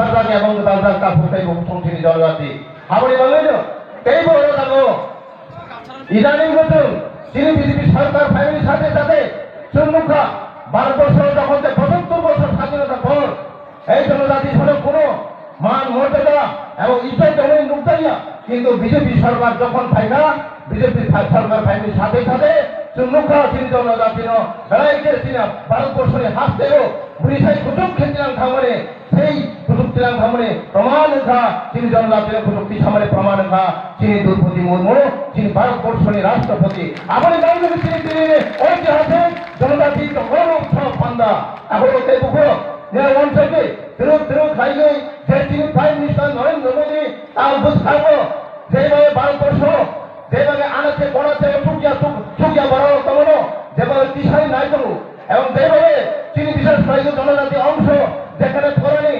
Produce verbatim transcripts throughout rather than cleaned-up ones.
Sajak ebong gwdal jak takhuk tei bukhuk song chini jonojati. Aboni bagwino teibo oro jago. Idaning bo chwng chini B J P sarkar phaimani sathe sathe chwng nukha, Bharat borsho jokhon tei pochattor bochor sadhinota por ei jonojati sano kuno man morjada ebong ijjot tongwi nukjakya, kintu B J P sarkar jokhon phaikha, B J P pha-, sarkar phaimani sathe sathe chwng nukha chini jonojatino belai khe chini Bharat borshoni hasteo bwrwi sai kuchuk khe tinang thangmani, sei kuchuk tinang thangmani proman wngkha, chini jonojatino kuchuk tisamani proman wngkha chini Droupadi Murmu, chini Bharat borshoni rashtrapati. Aboni bagwi chini tini oitihasik jonojati tongmani utsaho panda. Aboni tei bukhuk nini wansugwi twrwk twrwk khlaiwi je chini Prime Minister Narendra Modi ang bwskango jeba Bharat borsho jeba anache konache chukya chuk-, chukya borok tongmano jeba tisai nai tongo. Ebong teibo chini bisas khlai jonojati ongso jekhane porani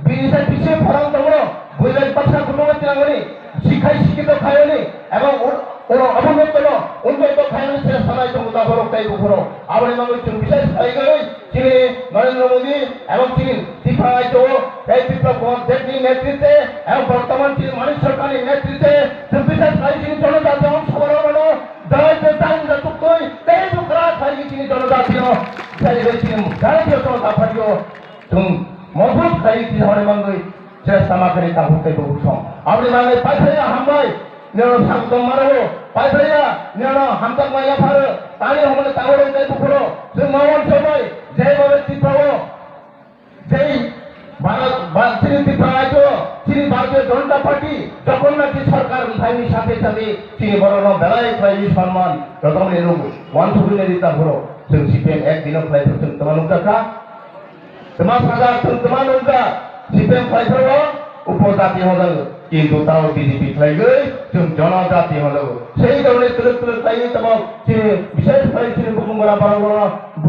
bini sai bisi porang tongo, builai baksa kutungo tinangmani, sikhai sikito khaimani, ebong un-, uno abonottono unnotto khaimani se sanai tongo taborok tei bukhurok. Aboni bagwi chwng bisas khlaiwi chini Narendra Modi ebong chini Tripura rajyo tei Tripura Congress ni netritwe ebong bortoman chini Manik Sarkarni netritwe chwng bisas khlai chini jonojati ongso borok rokno Jai jai jai jai tuktui tei bukra khai chini jonojatio, jai jai chini Bharatiyo Janata Party o chwng mojbut khai chini hwnwi mangwi chesta ma khe tabuk tei bubuk song. Aboni mangwi paithaya hambai, nino sakdom maro, paithaya nino hamjakma yapharo, tani hwnwi tabuk tei bukhuro, chwng ma wansokbai, jai babai Tripura o. Jai Bharat, ba-, chini Tripura rajyo, chini Bharatiya Janata Party, jokhon naki sarkar wngphaini sathe sathe chini borokno belai khlaiwi sonman rwjakmani nukgo. Wansugwi nai rita phoro, chwng C P M ek dino khlai phuru chwng twma nukjakha. Twma sajak chwng twma nukjak, C P M khlai phuru upojati hojago. Kintu tamo B J P khlaigwi chwng jonojati hono. Sei dole twrwk twrwk khlaiwi tamo chini, bises khlai chini bukung bara borokno,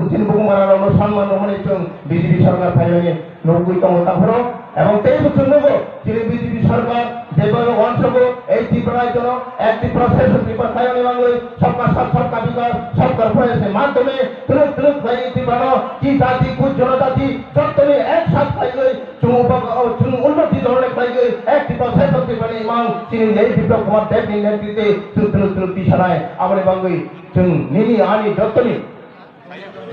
chini bukung bara rokno sonman rwmani chwng B J P sarkar phaimani nukgwi tongo takhoro. Ebong teibo chwng nugo chini B J P sarkar jeba wansukgo ei Tripura rajyono ek Tripura sesha Tripura khlaimani mangwi sabka sath sabka bikas sabka proyas ni madhyome twrwk twrwk khlaiwi Tripurano ki jati kut jonojati jottoni ek sath khlaiwi chwng upa-, o, chwng unnoti dhoroner khlaigwi, ek Tripura sesha Tripurani imang chini Jai Biplab Kumar Debni netritwe chwng twrwk twrwk tisanai. Aboni bagwi chwng nini ani jottoni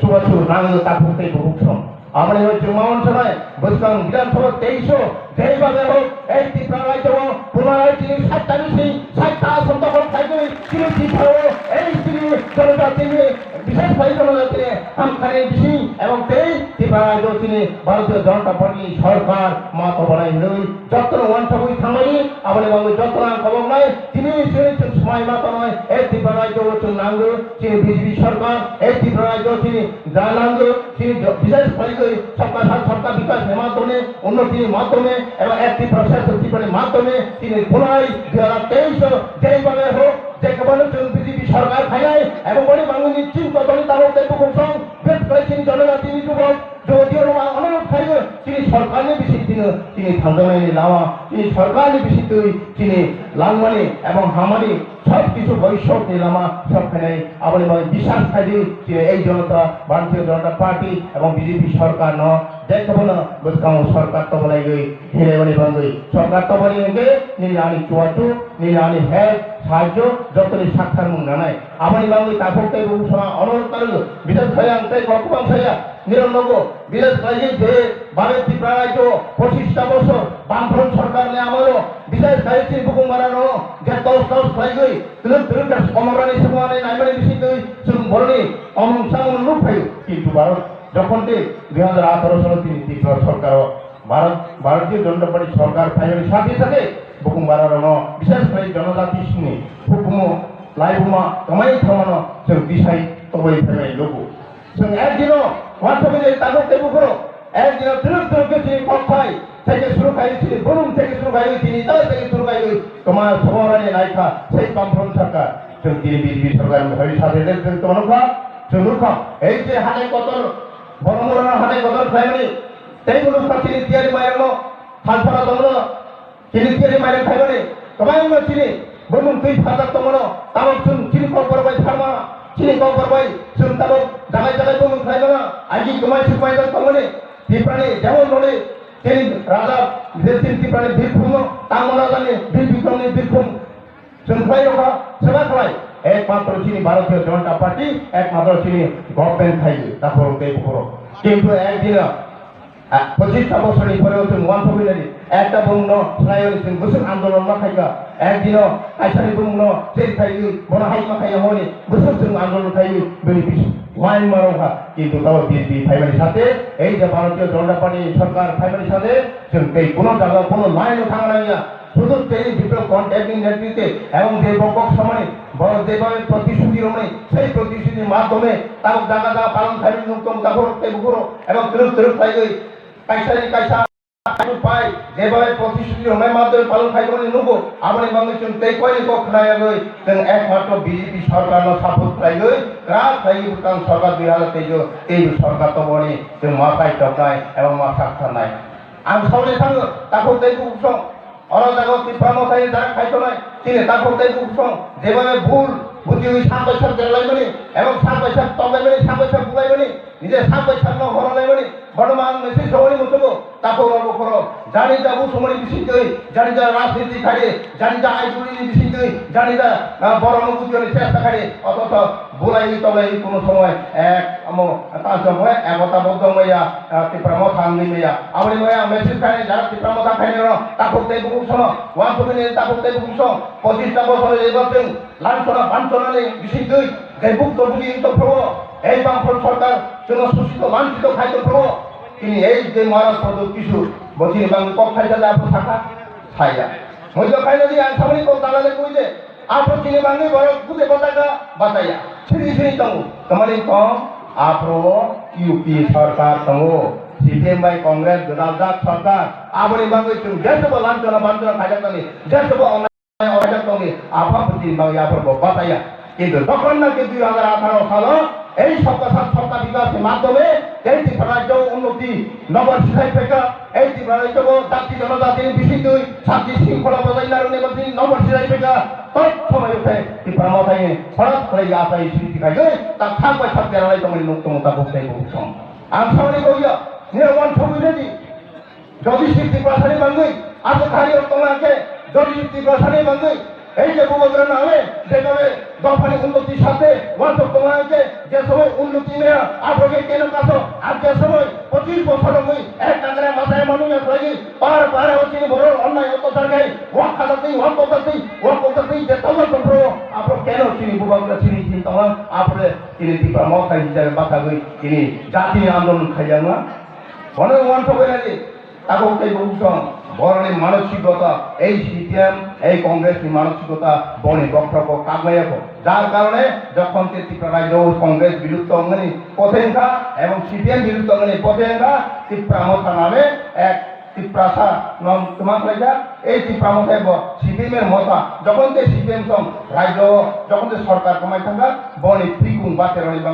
chubachu nangno takhuk tei bukhuk song. Aboni bagwi chwng ma wansanai bwskang Bidhan Sabha teis o jai babe hok, ei Tripura rajyo o punai chini satta bisi satta ason dokhol khlaigwi chini Tripura o ei chini jonojatini Bises khlai jono jatire hamkharni bising ebong tei Tripura rajyo chini Bharatiya Janata Party ni sorkar ma tobonai hinwi jotono wansugwi thangmani, aboni bagwi jotono ang koboknai. Tini chini chwng swmai ma tongnai, e Tripura rajyo o chwng nango chini B J P sorkar, e Tripura rajyo chini ja nango chini jo-, bises khlaiwi sabka sath sabka bikas ni madhyome, unnoti ni madhyome ebong ek Tripura shrestha Tripura ni madhyome chini khulai dui hajar teis o jai babe hok. Je kwbangno chwng B J P sorkar phainai, ebong boni bangwini chini kotorni tabok tei bukhuk song, bes khlai chini jonojatini jubok, jubotio rok ang onurodh khlaiwi, chini sorkarni bisingtwino chini thangjaknaini lama, chini sorkarni bisingtwi chini langmani ebong hamani sob kisu bhobishotni lama sob phainai, aboni bagwi biswas khaidi, chini ei Janata, Bharatiya Janata Party ebong B J P sorkarno je kwbangno bwskango sorkar tobonaiwi hinwi boni bagwi sorkar toboni hwnkhe nini ani chubachu, nini ani help, sahajjo, jotoni sakthar mung nanai. Aboni bagwi takhuk tei bukhuk song ang onurodh khlaio, bises khlai ang tei kok kwbang saya, nirok nogo, bises khlai je babe Tripura rajyo pochista bosor Bamfront sorkar ni amolo, bises khlai chini bukhuk mara no, je tos tos khlaiwi, twrwk twrwk khe komorani sumani naimani bisingtwi, chwng boroni omung samung nuk phaio, kintu Bharat jokhon tei dui hajar atharo salo tini Tripura sorkar o Bharat, Bharatiya Janata Party sorkar phaimani sathe sathe bukhung bararokno, bises khlai jonojati sini hukumu laibuma kwmai thangmano chwng tisai toboi phaimani lugo. Chwng ek dino wansugwi je tabuk tei bukhurok ek dino twrwk twrwk khe chini kok phai theke suru khai chini bulung theke suru khai chini ta theke suru khai kwma soborani naikha sei Bamfront sarkar chwng tini B J P sarkar ni hai sathe de chwng tono kha chwng nukha ei je hanai kotor borok mura hanai kotor khlaimani. Tei bo nukha chini tiyari mairokno, thalphara tongno, chini tiyari mairok khaimani, kwbangma chini bumung twi pharjak tongmano, tabok chwng chini kokborok bai pharma, chini kokborok bai chwng tabok jagai jagai bumung khlaimano, agi kwmai swkmai jak tongmani, Tiprani jemon noni, Chini raja Bider Singh Tiprani birphumno, Tangma rajani Bir Bikramni birphum chwng khlai rokha, seba khlai. Ekmatro chini Bharatiya Janata Party, ekmatro chini government khai, takhoro tei bukhoro. Kintu ekdino, ah, pochista bosorni pore chwng uansukwi nai, ekta bumungno khlaiwi chwng bwswk andolon ma khaikha, ekdino kaisani bumungno cherkhaiwi bono hai ma khaiya hwnwi bwswk chwng andolon khaiwi bini bis-, uain ma rokha. Kintu tabo B J P phaimani sate, ei je Bharatiya Janata Party sorkar phaimani sate, chwng tei kuno jaga kuno line-o thangna nangya. Sudu tei Biplab Kumar Debni netrite ebong je bokhok samani, borok jebabe protishruti romani, sei protishruti madhyome tabok jaga jaga palon khaimani nuktongo takhorok tei bukhorok, ebong twrwk twrwk khlaiwi kaisani kaisa pai, jebabe protishruti romani madhyome palon khaimani nugo, aboni bagwi chwng tei koini kok khna yagwi chwng ekmatro B J P sorkarno support khlaiwi, kwrak khlaiwi bwkang sorkar dui hazar teis o teibo sorkar tongmani chwng ma paitoknai ebong ma saktharnai. Ang saui thango, takhuk tei bukhuk song, oro jaga Tipra Mothani jaga khai tongnai, chini takhuk tei bukhuk song, jebabe bul bujiwi sak bai sak derlaimani, ebong sak bai sak tonglaimani, sak bai sak bulaimani, nije sak bai sakno horolaimani, bono ma ang message rogwi muchungo, takhuk rok bukhuk rok, jani ja buchumani bisingtwi, jani ja rajniti khaidi, jani ja ideology ni bisingtwi, jani ja, ah, borokno bujiyani chesta khaidi, othocho bulaiwi tonglawi kuno somoi, eh, amo, ta somoi, eh, ekota bodol maya, eh, Tipra Motha wngwi maya. Aboni maya message khainai, jara Tipra Motha khainai rok, takhuk tei bukhuk sono, uansukmani takhuk tei bukhuk song, pochista bosor eba chwng, lansona bansonani bisingtwi, gaibuk tobuli wng tongphuru, ei bangphru sorkar, chwngno susito lansito khai tongphuru, tini ei je mara podo kisu, bo chini bangwi kok khaijak ya, bo sakha, saya. Mojo khainani ang samani kok dalale koi de, Aphuru chini bangwi borok bute botaka bachaya. Sini sini tongo. Tamani tong, aphuru U P sorkar tongo. C P M bai Congress gwdal jak sorkar. Aboni bagwi chwng jesebo lansona bansona khaijaknani, jesebo onai onai tongni, aphuru chini bagwi aphuru bo bachaya. Kintu jokhon naki dui hazar atharo salo ei Sabka Sath Sabka Vikas ni madhyome tei Tripura rajyo unnoti nobor sisai phaikha. Ei Tripura rajyo bo jati jonojati ni bisingtwi sakti sringkhola bojai narwkni bagwi nobor sisai phaikha. Tot somoi khe Tipra Mothani horat khlai achai sriti khaigwi ta thang bai thang deralai tongmani nuk tongo ta buktei buksong. Ang samani kok ya, nini uansugwi ready. Jodi se Tiprasani bangwi, aswk hari rok tongna khe, jodi se Tiprasani bangwi, ei je bubagra nale, je nale, dophani unnoti sate, uansuk tongna khe, je somoi unnoti maya, aphuru khe keno kaso, ar je somoi pochis bosor rogwi, ek nangre masai manu ya khlaiwi, par par o chini borok onnai ottachar khai, wak khajakti, wak kokjakti, wak kokjakti, je tongo tongphuru, aphuru keno chini bubagra chini chini tongo, aphuru chini Tipra Motha hisabe bachagwi, chini jatini andolon khaijakma. Bono uansuk bai nadi. Tabuk tei buksong, borokni manosikota, ei C P M, ei Congress ni manosikota, boni bokhorok bo kagmaya kho. Jar karone, jokhon te Tripura rajyo Congress bilupto wngmani pothe wngkha, ebong C P M bilupto wngmani pothe wngkha, Tipra Motha name ek Tiprasa nom tuma khlaijak, ei Tipra Motha bo C P M er motha, jokhon te C P M song rajyo, jokhon te sorkar kamai thangkha, boni phikung bateroni